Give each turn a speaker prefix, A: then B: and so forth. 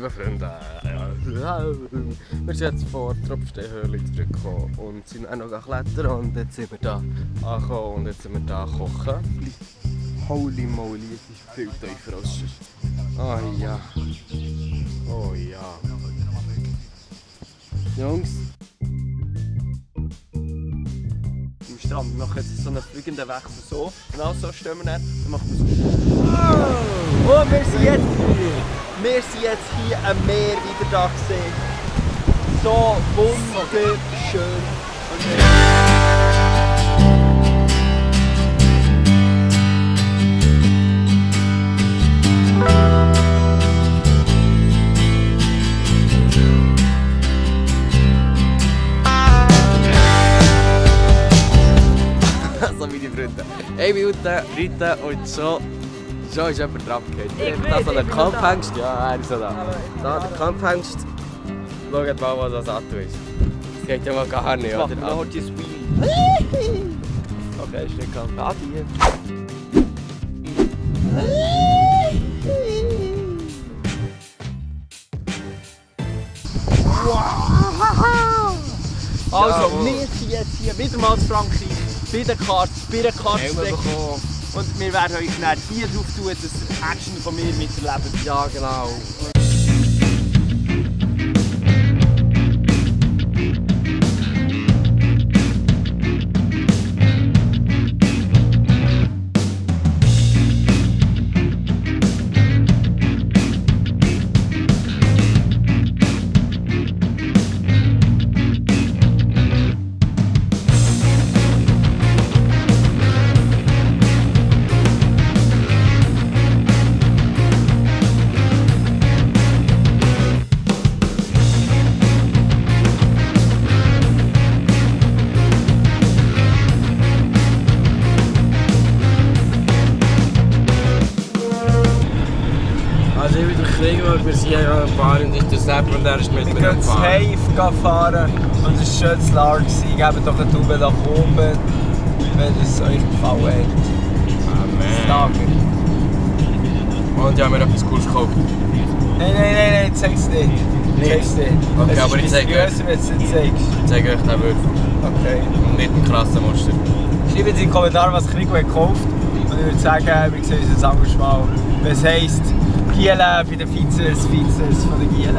A: liebe Freunde, wir sind jetzt vor Tropfsteinhöhle zurückgekommen und sind auch noch klettern und jetzt sind wir da angekommen und jetzt sind wir da kochen. Holy moly, es ist viel tiefer als sonst. Oh ja. Oh ja. Jungs. Am Strand machen jetzt so einen fliegenden Wechsel so. Genau so stehen wir dann. Dann machen wir so. Oh, wir sind jetzt hier am Meer wieder da gesehen. So wunderschön. So meine Freunde. 1 Minute reiten und schon ist jemand draufgegangen. Da so ein Kampfhengst. Ja, er ist so da. Da der Kampfhengst. Schaut mal, was das Auto ist. Das geht ja mal gar nicht, oder? Da hat die Speed. Okay, ist nicht ganz. Ah, die. Also, wir sind jetzt hier wieder mal in Frankreich. Bei der Kartstrecke. Und wir werden euch dann hier drauf tun, das Action von mir miterleben. Ja, genau. Also ich wieder kriegen, weil wir sind ja fahren und ich das Sepp und er ist mit mir gefahren. Wir gehen safe fahren und es war schön zu laut. Gebt doch eine Tube nach oben, wenn es euch gefallen hat. Amen. Und ich habe mir etwas Cooles gekauft. Nein, zeig's nicht. Zeig's nicht. Okay, aber ich zeige euch. Wenn du es nicht zeigst. Ich zeige euch den Würfel. Okay. Und nicht einen krassen Muster. Schreibt in die Kommentare, was Krigo gekauft hat. Und ich würde sagen, wir sehen uns jetzt anders mal. Was heisst Gielen bei den Vizes von der Gielen.